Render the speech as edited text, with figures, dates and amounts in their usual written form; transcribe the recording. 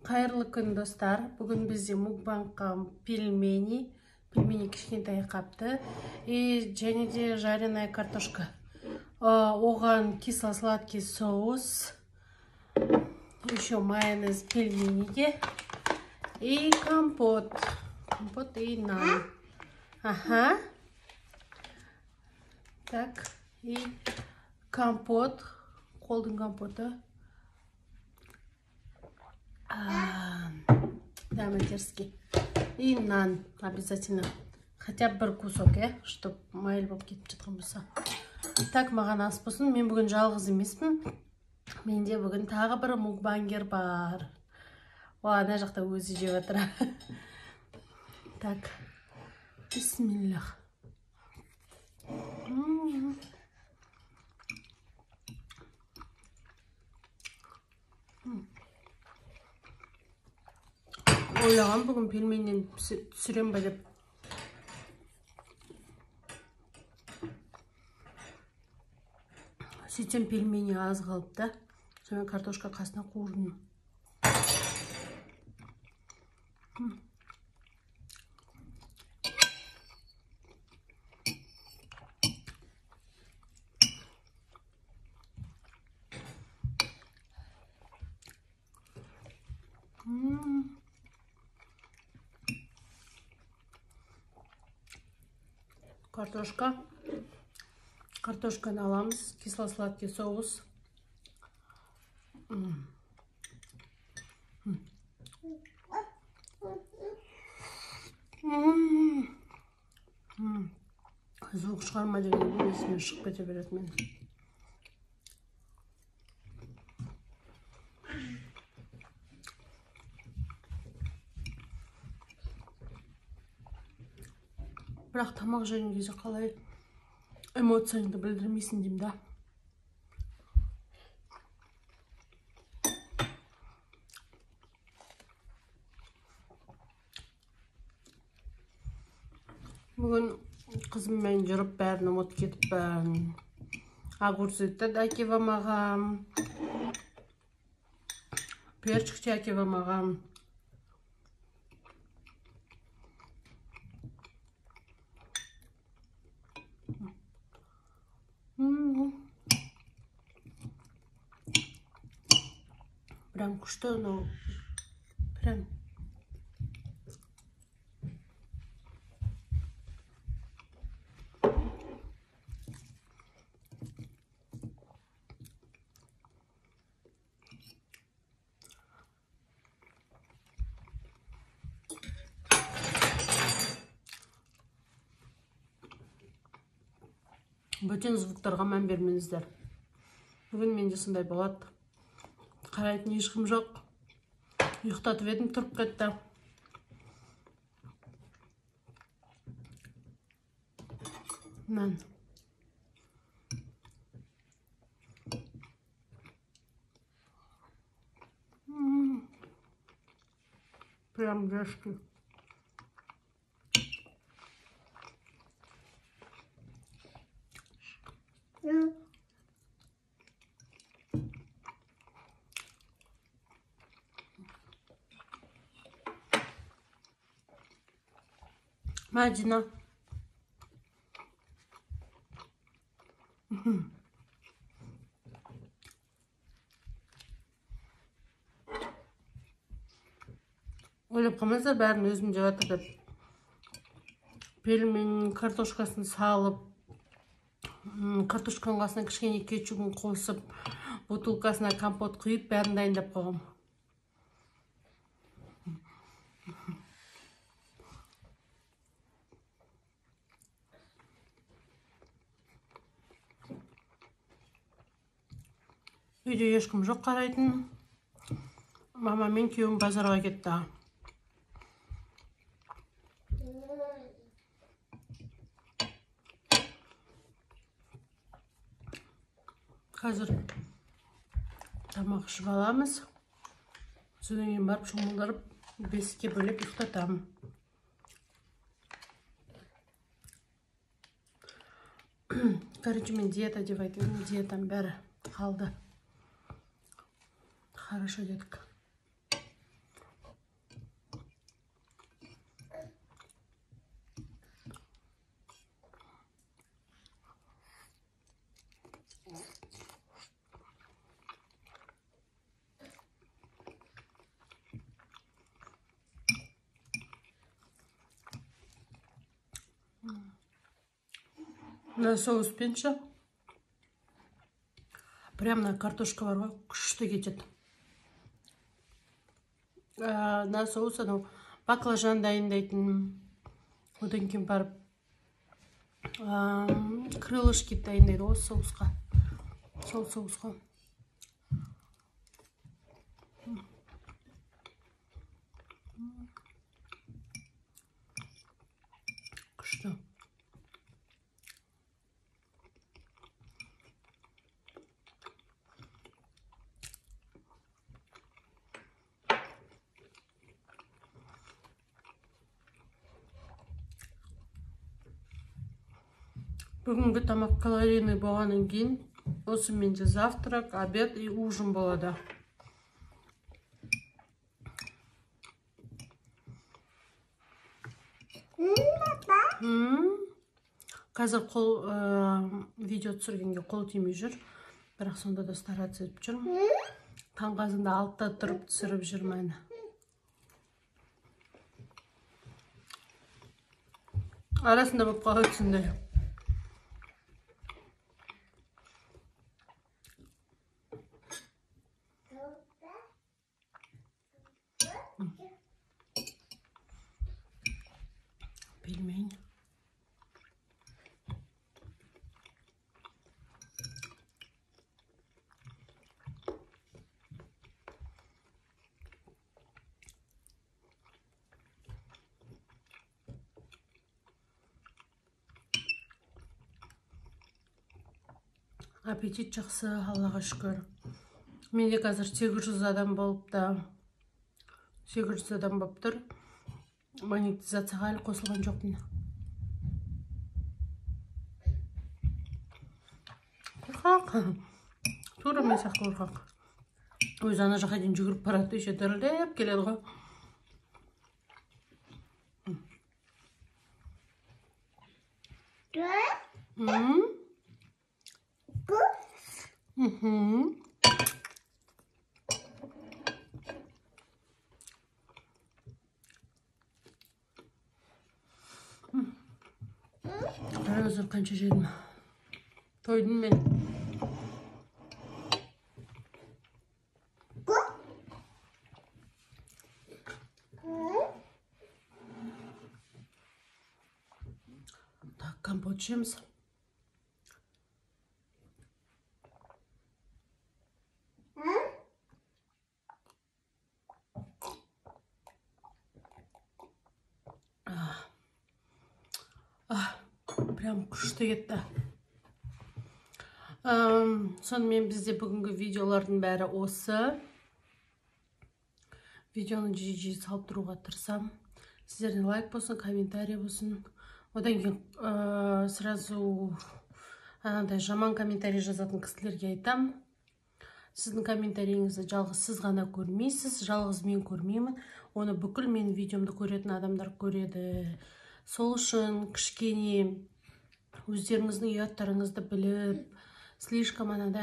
Қайырлы күн, достар. Бүгін бізде мукбангқа пельмени, пельмени кішкентай қапты и және де жареная картошка. Оған кисло-сладкий соус, еще майонез пельмениге и компот. Компот и нан. Ага. Так, и компот, қолдың компоты. Дәмі теріскей. И нан обязательно. Хотя бы бір кусок, чтоб майлы болып кетіп жатқан болса. Так, маған ас болсын. Мен бүгін жалғыз емеспін. Менде бүгін тағы бір мукбангер бар. О, ана жақта өзі жеп жатыр. Так, бисмиллах. Ойлаған бүгін пельменнен түсірем ба деп. Сөйтсем пельмени аз қалып та. Сонымен картошка қасына қуырдым. Картошка. Картошканы аламыз. Кисло-сладкий соус. Звук шығарма деген есіме шығып кете береді мен. Бірақ тамақ жеген кезде қалай эмоцияңды білдірмейсің деймін да. Бүгін қызыммен жүріп бәрін ұмытып кетіппін. Огурцы да әкеп алмағам. Перчик те әкеп алмағам. Прям күшті, но прям бөтен звуктарға мән бермеңіздер. Бүгін менде сондай болады. Қарайтын ешкім жоқ. Ұйықтатып едім, тұрып кетті. Нан. Прям жешки. Мадина. Ойлап қалмаңыздар, бәрін өзім жеп жатыр деп. Пельмен картошкасын салып, картошканың қасына кішкене кетчупын қосып, бутылкасына компот құйып, бәрін дайындап қойғам. Үйде ешкім жоқ қарайтын. Мама мен күйеуім базарға кетті. Қазір тамақ ішіп аламыз. Содан кейін барып шомылдырып, 5-ке бөліп ұйықтатамын. Короче, мен диета деп айтып едім, диетам бәрі қалды. Хорошо дедік. Мына соуспен ше, прям мына картошка бар ғой, күшті кетеді. Мына соус анау баклажан дайындайтын, одан кейін барып крылышки дайындайды ғой соусқа, сол соусқа. Күшті. Бүгінгі тамақ калорийный болғаннан кейін осы менде завтрак, обед и ужин болады. Қазір қол видео түсіргенге қол тимей жүр, бірақ сонда да стараться етіп жүрмін. Таңғы азанда 6-да тұрып түсіріп жүрмін. Арасында болып қалады сондай. Пельмень. Аппетит жақсы, Аллаға шүкір. Менде қазір 800 адам болып та, 800 адам болып тұр. Монетизацияға әлі қосылған жоқпын. Қорқақ. Тура мен сияқты қорқақ. Өзі ана жаққа дейін жүгіріп барады, еще дірілдеп келеді ғой. Қараңыздар, қанша жедім. Тойдым мен. Так, компот ішеміз. Прям күшті кетті. Сонымен бізде бүгінгі видеолардың бәрі осы. Видеоны жиі-жиі салып тұруға тырысамын. Сіздерден лайк болсын, комментарий болсын. Одан кейін сразу анандай жаман комментарий жазатын кісілерге айтам. Сіздің комментарийіңізді жалғыз сіз ғана көрмейсіз, жалғыз мен көрмеймін. Оны бүкіл менің видеомды көретін адамдар көреді. Сол үшін кішкене өздеріңіздің ұяттарыңызды біліп, слишком анандай